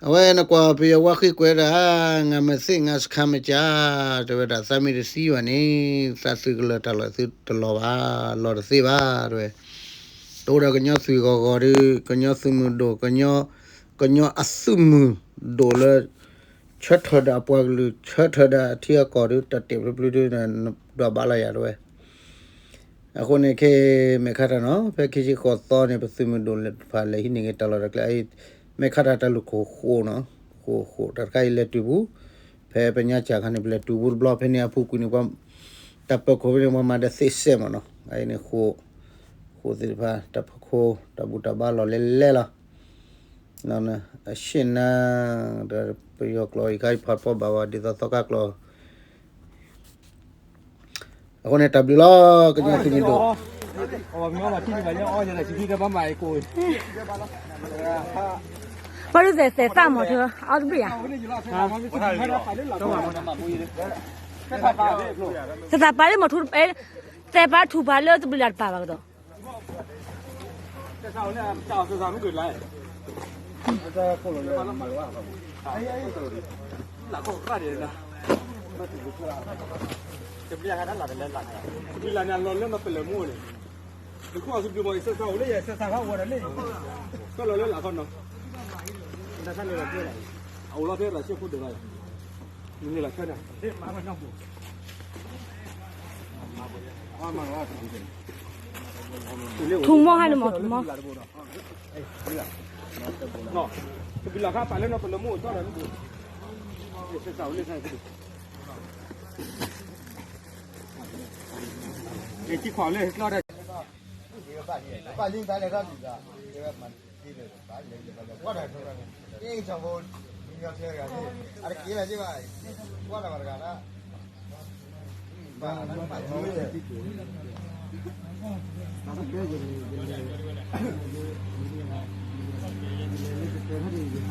အဝဲနကွၢ်ပယီၤဝါဃ့ကွဲးဒၣ်, ငါမ့ၢ်သ့ၣ်ငါစခါမ့ၢ်ကၢ်, တဲဝဲဒၣ် သးမ့ၢ်တသံဘၣ်န့ၣ် သးသုးကလၢၤတၢ်လီၢ်သုတလီၤဘၣ်, လီၤတသ့ဘၣ် တဲဝဲ. တအိၣ်ဒီးကညီသုးဂီၤဂီၤဒီး ကညီသုးမုၢ်ဒိၣ်, ကညီအသုးမုၢ်ဒိၣ်လၢ ဆၢထၢၣ်ဒၣ်ပှၤကလုာ် ဆၢထၢၣ်ဒၣ်အထံအကီၢ်ဒီး တၢ်တဲာ်ဖျုးဖျုးဒီး ဒွးဘၣ်လီၤယၤ တဲဝဲ. အဃိန့ၣ်ခဲ မဲာ်ခါတၢ်နီၤ ဖဲခံဆံဃိးသီန့ၣ် ပသုးမုၢ်ဒိၣ်လဲၤတဖၣ်လဲၤဟံးန့ၢ်က့ၤတၢ်လီၢ်တၢ်ကျဲအံၤ, မဲာ်ခါတၢ်တၢ်လူၢ်ခိၣ်ဃိးနီၤ, ဃိးဃိး တၢ်တခါအံၤလဲၤတုၤပူၤ, ဖဲပညါစၢ်ခါန့ၣ် ပလဲၤတုၤပူၤတဘျီ ဖဲန့ၣ်အပူၤကွံာ်န့ၣ် ပှၤ တၢ်ပၢၤခိၣ်ဖဲန့ၣ် ပှၤမၤဒီးသ့စဲးမးနီၤ, အအံၤန့ၣ်ဃိး, ဃိးသ့ၣ်တဖၣ် တၢ်ပၢၤခိၣ် တၢ်ဘူၣ်တၢ်ဘါလီၢ်လဲၤလဲၤလီၤ. အရှ့ၣ်နၤ ဒီးပယီၤကျိာ်အံၤခါအံၤ ဖးဖီဘၣ်ဝဲ ဒ်သိးသီခါကျိာ် အဃိန့ၣ် တၢ်ဘျုးလီၤ ကညီသုးမုၢ်ဒိၣ်. ပှၤဒုးသဲးသဲးသၣ်မီၤထူ အီၣ်တဘ့ၣ်ဧါ, သဲးသးပာ်လၢမီၤထူ, သဲးပာ်ထူပာ်လၢတဘျုးလၢ်တပာ်ဘၣ်ကဒီး. တဘျုးလၢ်န့ၣ် အလီၢ်လၢနီၢ်ပလၢၢ်မူန့ၣ်, နခိၣ်အသုဘျုးမီၤ အံၤ စဲးစးအိၣ်လၢယဲ စဲးစးခါအိၣ်ဝဲဒၣ်လၢ, ကလီၤလၢလၢ်ခီနီၤ, တၢ်ဆါန့ၣ်လီၤကဲလီၤ, အအိၣ်လီၤဖဲလၢဆ့ၣ်ခိၣ်ဒိၣ်လီၤ, နမ့ၢ်လီၤဆၢန့ၣ် ထူမီၢ်ဟါန့ၣ်မီၤ ထူမီၢ်, တဘျုးလၢ်ခါပာ်လၢနီၢ်ပလၢၢ်မူအီၤဒီး,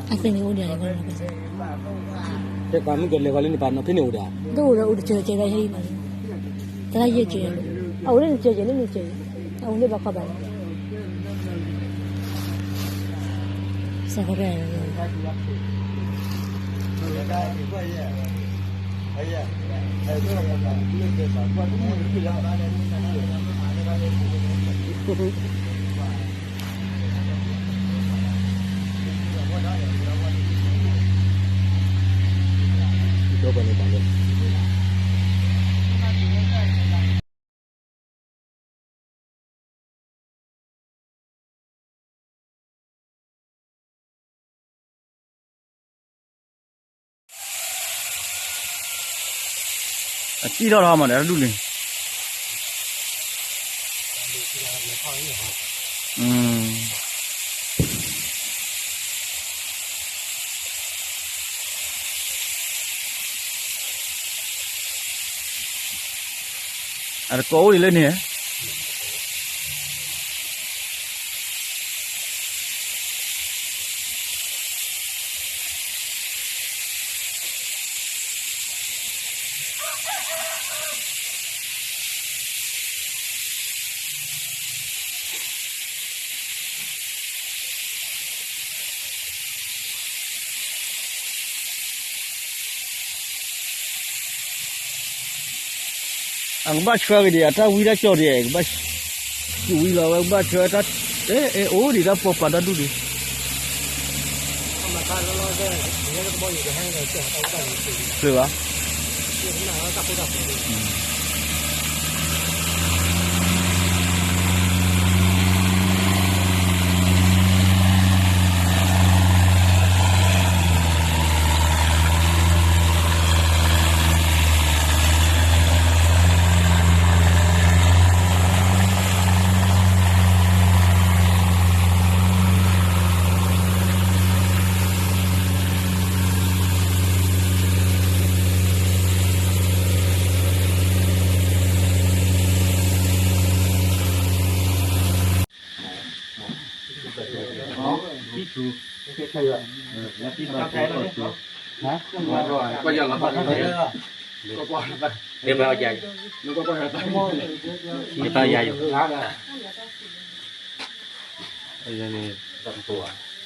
အသ့ၣ်န့ၣ်အိၣ်ဒံး, တဲပှၤမုၣ်ကလဲၤဃီလၢန့ၣ် ပာ်နီၤဖဲန့ၣ်အိၣ်ဒံး, တအိၣ်ဒီးအိၣ်တစၢၤကဲၤဒၣ်ဟဲအံၤမး, တၢ်ယဲၢ်ကဲၤ, အအိၣ်လၢနစၢၤကဲၤလၢနစၢၤ, အအိၣ်လၢဘၣ်ခီဘၣ်န့ၣ် စၢၤဃီဘၣ် အစံၣ်ထီၣ်ထီၣ်မးဒီး တဒူၣ်လံ, အတကိးအိၣ်ဒံးလၢန့ၣ် အကဘၣ်ဆှၢက့ၤဒံး အတၢ်ဝံတၢ်ကၠီၣ်ဒံး ကဘၣ်, ကဝံလီၤဝဲ ကဘၣ်ဆှၢတၢ်, အဲ အိၣ်ဒံးတၢ်ပီပာ်တၢ်ဒူၣ်ဒံး, ဘၣ်,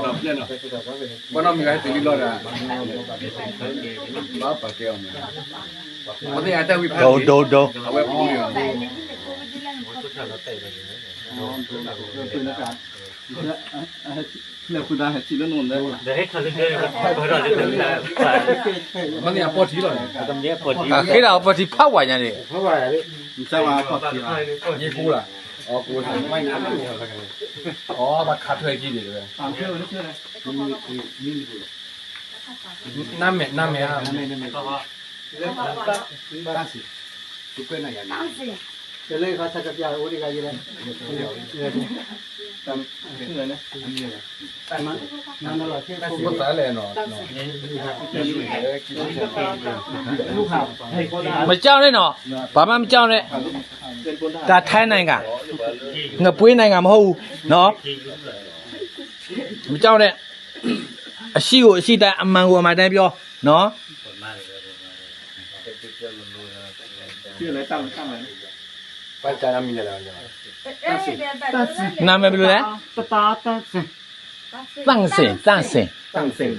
ပှၤနီၢ်မံၤဂၤဟဲတုၤလံလီၤဒီး, ဘၣ်ပာ်ကဲအီၤမ့ၢ်, ပှၤသ့ၣ်ညါတၢ်ဝံဖးဂ့ၤ, ဒိ ဒိ ဒိ အဝဲပူၤန့ၣ်, ပှၤသ့ၣ်ညါပီၢ်ထံလီၤန့ၣ်, ဃ့ဒၣ်ပီၢ်ထံဖးဝဲညါန့ၣ်, ယကိးလၢ, အီ ပှၤခးထွဲကံဒံးဝဲ, နမ့ၢ်, နမ့ၢ်ဧါ, မကြောက်နဲ့နော်, ဘာမှမကြောက်နဲ့, ဒါထိုင်းနိုင်ငံ, ငပွေးနိုင်ငံမဟုတ်ဘူးနော်, မကြောက်နဲ့, အရှိကိုအရှိတိုင်း အမှန်ကိုအမှန်တိုင်းပြောနော်. နာမည်ဘယ်လိုလဲ? တင့်စင်, တင့်စင်, တင့်စင်, တင့်စင်, တင့်စင်,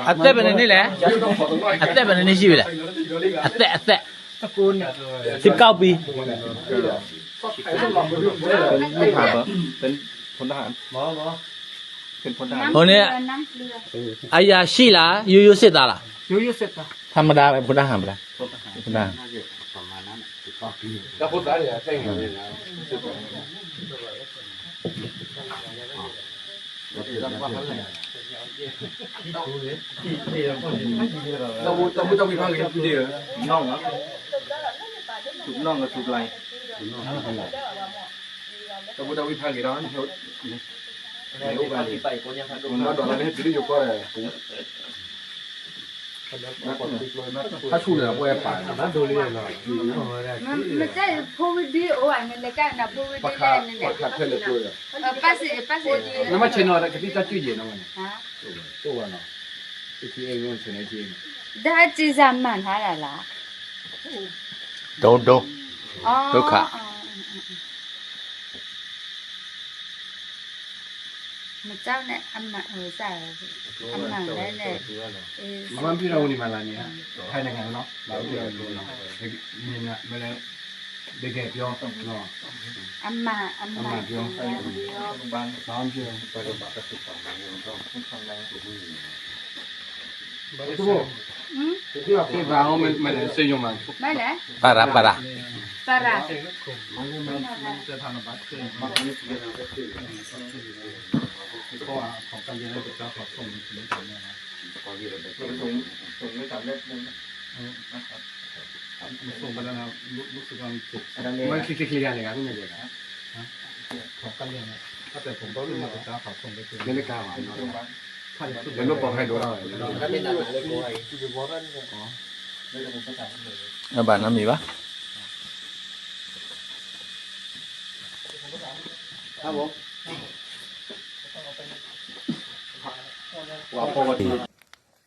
အသက်ဘယ်နှစ်နှစ်လဲ? အသက်ဘယ်နှစ်နှစ်ရှိပြီလဲ? အသက်, အသက်, ဆယ့်ကိုးပီ. ဟိုန့ၣ်, အရာရှိလား, ရိုးရိုးစစ်သားလား? ရိုးရိုးစစ်သား. ထမဒါပဲ, ဖိတဟန်ပလား, ဖိတဟန်. တၢ်ဖိတၢ်ဝံၣ်ဖးဂ့ၤဒီး, ဟဲတုၤလၢယိၤကီၢ်ဒီး, ဟးဆူၣ်န့ၣ်အပှဲၤပာ်န့ၣ်, မ့ၢ်ဖိဝံၤဒ်အိၣ်ဧါန့ၣ်, လဲၤကၢ်န့ၣ်ဖိဝံၤဒ်လဲၣ်န့ၣ်, ပှၤခးထွဲလဲၤကျိဒီး, ပၢ်စ့ၢ်, ပၢ်စ့ၢ်, နမ့ၢ်ဆ့ၣ်နီၤဒီး ကသံၣ်တၢ်စုၣ်ယဲၢ်နီၤဝဲန့ၣ်, အိၣ်ဘၣ်နီၤ, အ့ထံအ့န့ၣ်, ဒါကြေးစားမှန်ထားတာလား? ဒိၣ်ဒိၣ်, ဒုက္ခ. မကြောက်နဲ့, အမှန်, အမှန်လဲလဲ, မမပြိရဝနေမှာလားန့ၣ်, ထိုင်းနိုင်ငံနော်, မလဲ, တကယ်ပြောနော်, အမှန်, အမှန်ပြော, ဘာမှမပြော, ဘာလဲ, ပါရ, ပါရ, ပါရ. မ့ၢ်ချ့ချ့ချ့ယၤန့ၣ်, မ့ၢ်လဲၤ, မ့ၢ်လဲၤကါဘၣ်, မ့ၢ်လိၣ်ပိာ်ဖးဒိၣ်, အဘၣ်နီတမံၤဘၣ်.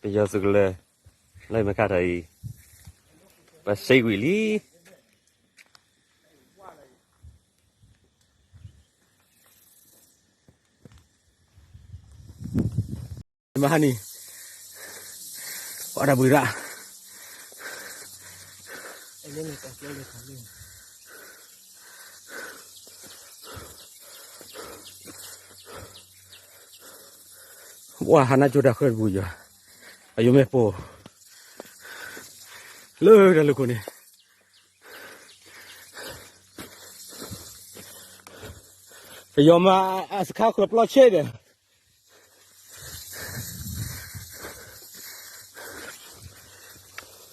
ပယီၤသုးကလၢၤ, လၢမခါထီၣ်အံၤ, ပစံးကွံာ်လံ. မဟါန့ၣ်, အီၣ်တၢ်ဘှံးရၣ်, ပှၤဟးနါကၠိတၢ်ဃၢတပူၤယွၤ, အယိၤမ့ၢ်ပိာ်, လၢတၢ်လၢခိၣ်န့ၣ်, ပယီၤမၤအစခါဃၢၤပျီဆ့ဒီး,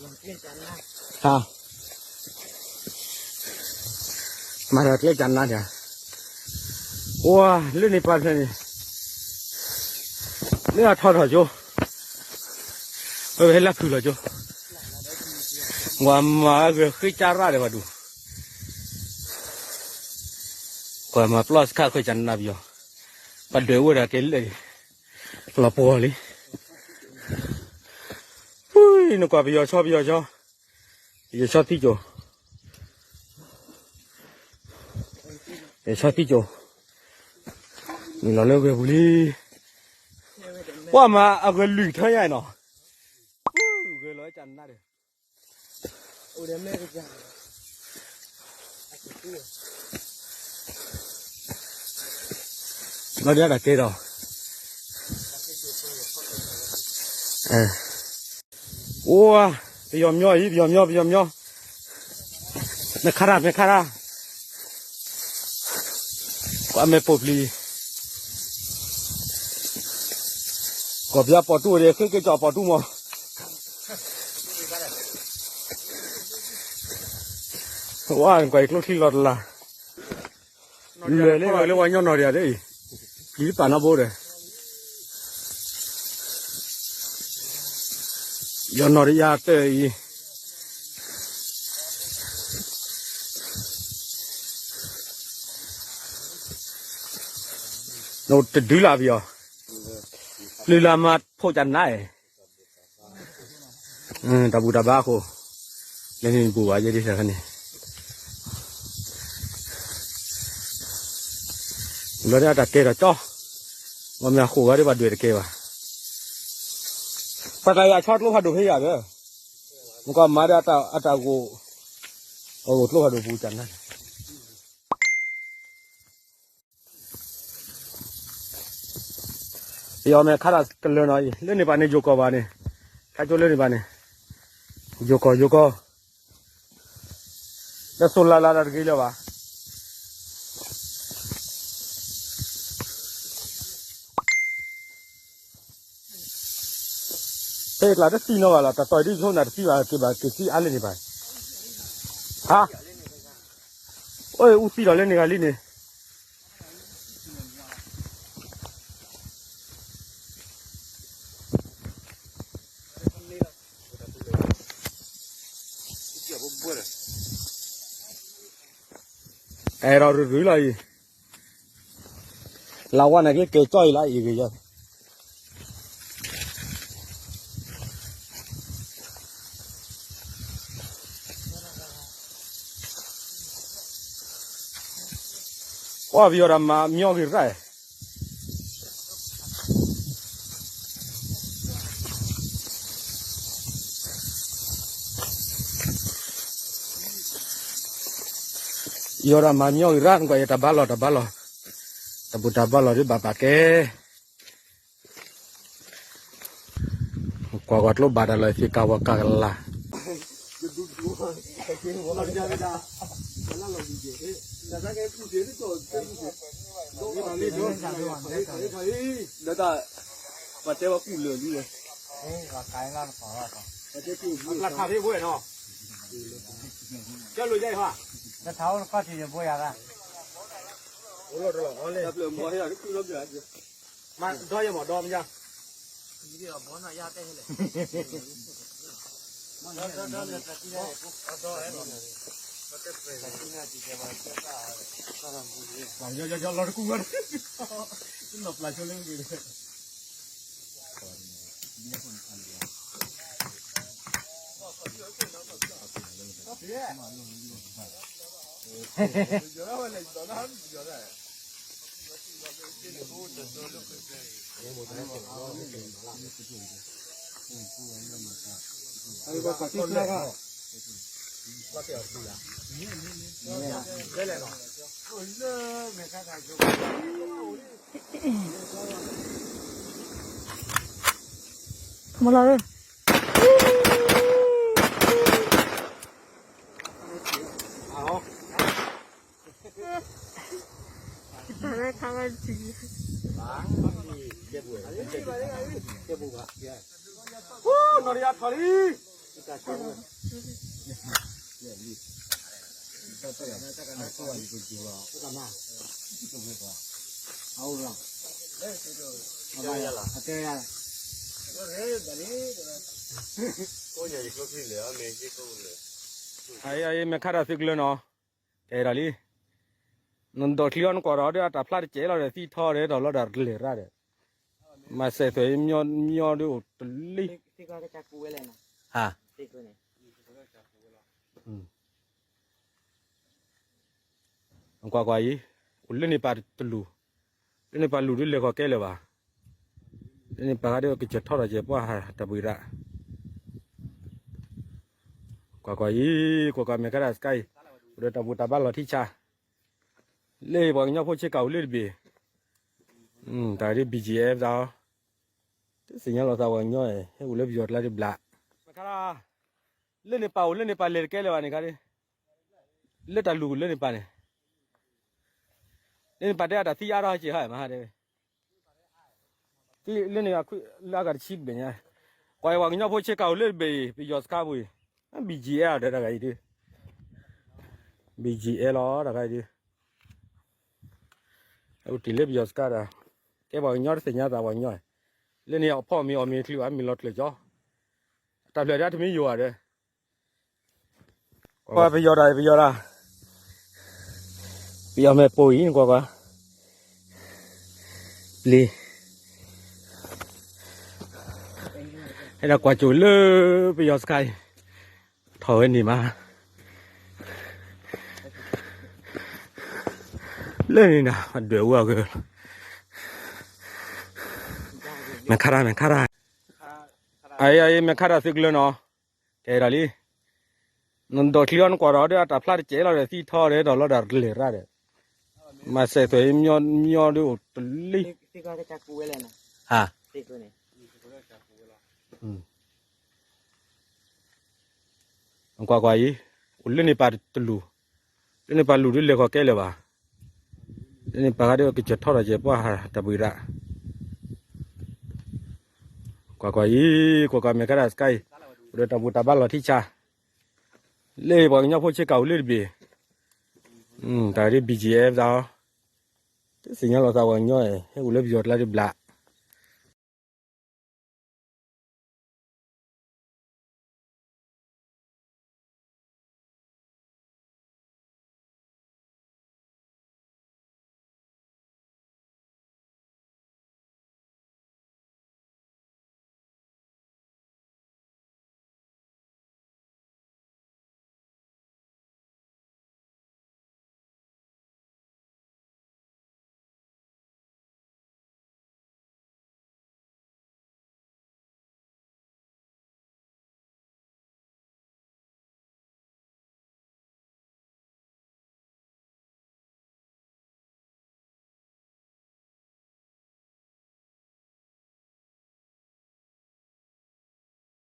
ဟါ, မၤဒီးကျဲကနါဒီး, အိၣ်, လၢန့ၣ်ပှၤဖျၢၣ်န့ၣ်, လၢအထီထီၣ်ကၠိ, ပဝဲဟဲလၢဖုၣ်လီၤကၠိ, ပှၤမၤဂဲၤဃ့ကၢ်ရၣ်ဒီးပှၤဒူၣ်, ပှၤမၤပျီစခါဃ့ကနါပယီၤ, ပှၤဒွဲၣ်ဝဲဒၣ်ကဲလၢ လီၤပှီၢ်လံ, နကွၢ်ပယီၤဆီ ပယီၤဆီ, ပယီၤဆီသံကၠိ, ပယီၤဆီသံကၠိ, မ့ၢ်လီၤလၢဂဲၤပူၤလံ, ပှၤမၤအဂဲၤလွံၢ်ထၢညါနီၤ, ဂဲၤလီၤကနါဒီး လီၤဒၣ်တၢ်ကဲဒီး, အိၣ်, ပယီၤမျီအံၤ ပယီၤမျီ ပယီၤမျီ, မဲာ်ခါရၣ် မဲာ်ခါရၣ်, ကွၢ်မဲာ်ပိာ်ပျံၤ, ကီၢ်ပယီၤပိာ်တူၢ်ဒီး ဃ့က့ၤကီၢ်ပိာ်တူၢ်မး, ဝါ ကွၢ်အံၤကျိချံလီၤတလၢ် လဲၤလၢလၢပှၤညီနီၢ်တယၤဒ်အံၤ, ပျံၤတပာ်နီတဘိဒီး, ယီၤနီၢ်တယၤတၢ်အံၤ, နတဒုလၢပယီၤ, လုၢ်လၢ်မၤဖိကနါအံၤ တၢ်ဘူၣ်တၢ်ဘါအဃိ, လၢန့ၣ်ဘူၣ်ဘၣ်ယဲဒ်တခါန့ၣ်, လီၤဒၣ်တၢ်ကဲထီၣ်ကၠီ, မ့ၢ်မ့ၢ်အဃိဂၤဒ်ပှၤဒွဲၣ်တကဲဘၣ်, ပှၤတၢ်ယၤဆီကျိဖးဒိၣ်ဖဲယၤဒီး, မ့ၢ်ကွၢ်မၤဒၣ်အတၢ်ဂိၢ်, အဂိၢ်ကျိဖးဒိၣ်ပူၤကနါန့ၣ် ပယီၤမဲာ်ခါတၢ်ကလၢၤနီၤအံၤ လၢန့ၣ်ပၣ်န့ၣ် ယိၤကီၢ်ဘၣ်န့ၣ်, ခါကၠိလၢန့ၣ်ပၣ်န့ၣ်, ယိၤကီၢ် ယိၤကီၢ်, လၢစိၤလၢ်လၢ်တၢ်တဂ့ၤလၢၤဘၣ်, ဖဲကျါတသံနီၤဘၣ်လီၤ တၢ်တီၢ်အံၤဒ်ဆိနၤတသံဘၣ်က့ၤဘၣ်က့ၤသံအါလၢန့ၣ်ဘၣ်, ဟါ, အိၣ်အူသံဒီးလၢန့ၣ်ဂၤလံန့ၣ် အဲၣ်ဒိးရူၤရူၤလီၤအံၤ, လၢဝဲန့ၣ်က့ၤကဲကၠီအံၤလၢအံၤဂ့ၤယီၤ ကွၢ်ပယီၤတၢ်မၤမညီဂ့ၤရၣ်, ယီၤတၢ်မၤမညီဂ့ၤရၣ် နကွၢ်ယတၢ်ဘါလီၢ်တၢ်ဘါလီၢ်, တၢ်ဘူၣ်တၢ်ဘါလီၢ်ဒ်ဘၣ်ပာ်ကဲ ကွၢ်ကွၢ်ကျိဘၣ်တၢ်လီၢ် သ့ၣ်ကၤဝီၤကၤကလၤ, ဒ်ပတဲဝဲကူၣ်လၢာ်လံ, ပှၤတဲကူၣ်လၢာ်လံ, ပှၤတဲကူၣ်လၢာ်လံ, တၢ်ပျၢၤမီၤဟဲယၤတကူၣ်လီၤပျၢၤ မၤဒီယဲမီၤဒီမယါ, လီၤတကူၣ်ဝဲ, မလီၤ, နီၢ်တယၤထီၣ်လံ, အအံၤ မဲာ်ခါတၢ်သုကလၢနီၤ, ကဲဒီးလံ, နဒိးချံအီၤနကွၢ်ဒီး ဒီးအတၢ်ဖျါတကဲးလီၤဒီး သံထီဒီး ဒီးလီၤဒီးကလဲၤရၣ်ဒီး, မၤစဲးသွဲၣ် မညီဒုးအိၣ်တလံ, ဟါ ကွၢ်ကွၢ်အံၤ, အိၣ်လၢန့ၣ်ပာ်တလူၤ, လၢန့ၣ်ပာ်လူၤဒ်လဲၤဃီၤကဲလၢၤဘၣ်, လၢန့ၣ်ပာ်ဃာ်ဒီးကစၢၢ်ထီၣ်ဒီးကဲပှၤတၢ်ဘှံးရၣ်, ကွၢ်ကွၢ်အံၤ, ကွၢ်ကွၢ်မဲာ်ခါတၢ်စကါအံၤ, အိၣ်ဒီးတၢ်ဘူၣ်တၢ်ဘါလီၤထံဆါ, လၢပှၤကညီဖိဆ့ကၤအိၣ်လၢတဘ့ၣ်, တၢ်ဒ် ဘံၣ်ကၠံၣ်အဲၣ် သးအီၤ, တသ့ၣ်ညါလီၤသးပှၤကညီ, ဟဲအိၣ်လၢပယီၤကျါတဘျး လၢန့ၣ်ပာ်အိၣ်လၢန့ၣ်ပာ်လဲၤတကဲလၢၤဘၣ်န့ၣ်ခါ, လၢတၢ်လူၤလၢန့ၣ်ပာ်န့ၣ်, လၢန့ၣ်ပာ်တဲအတၢ်သံအါထီၣ်ဟဲက့ၤဟါမးဟါတဲဝဲ, လၢန့ၣ်လၢအဂၤတဆံဘ့ၣ်ညါ, ကွၢ်အံၤပှၤကညီဖိဆ့ကၤအိၣ်လၢတဘ့ၣ်အံၤ ပယီၤစခါပူၤအံၤ, ဘံၣ်ကၠံၣ်အဲၣ်ဒီးတဂၤအံၤဒုး, ဘံၣ်ကၠံၣ်အဲၣ်လီၤတဂၤအံၤဒုး, အိၣ်တ့ၢ်လၢပယီၤစခါဒီး, ကဲပှၤကညီတသ့ၣ်ညါသးပှၤကညီ, လၢန့ၣ်အဖီၣ်မ့ၤအီၣ်မ့ၤချုးအမ့ၢ်လီၤကျၢၢ်ကၠီ, တၢ်ဖျၢၣ်ဒၣ်တမ့ၢ်ယိာ်ဘၣ်ဒီး ပယီၤတၢ် ပယီၤတၢ်, ပယီၤမဲာ်ပိၢ်အံၤနကွၢ်ကွၢ်, ပျံၤ, ဟဲဒၣ်ကွၢ်ကၠိလၢပယီၤစခါအံၤ, ထီၣ်ဝဲန့ၣ်မး, လၢန့ၣ်ဒီး အဒွဲၣ်အူအဂၢၢ်, မဲာ်ခါရၣ် မဲာ်ခါရၣ်, အအံၤ အအံၤ မဲာ်ခါရၣ်သုကလၢနီၤ, ကဲဒီးလံ, နဒိးချံအီၤနကွၢ်ဒီး ဒီးအတၢ်ဖျါတကဲးလီၤဒီး သံထီဒီး ဒီးလီၤဒီးကလဲၤရၣ်ဒီး, မၤစဲးသွဲၣ် မညီဒုးအိၣ်တလံ, ဟါ ကွၢ်ကွၢ်အံၤ, အိၣ်လၢန့ၣ်ပာ်တလူၤ, လၢန့ၣ်ပာ်လူၤဒ်လဲၤဃီၤကဲလၢၤဘၣ်, လၢန့ၣ်ပာ်ဃာ်ဒီးကစၢၢ်ထီၣ်ဒီးကဲပှၤတၢ်ဘှံးရၣ်, ကွၢ်ကွၢ်အံၤ, ကွၢ်ကွၢ်မဲာ်ခါတၢ်စကါအံၤ, အိၣ်ဒီးတၢ်ဘူၣ်တၢ်ဘါလီၤထံဆါ, လၢပှၤကညီဖိဆ့ကၤအိၣ်လၢတဘ့ၣ်, တၢ်ဒ် ဘံၣ်ကၠံၣ်အဲၣ် သးအီၤ, တသ့ၣ်ညါလီၤသးပှၤကညီ, ဟဲအိၣ်လၢပယီၤကျါတဘျး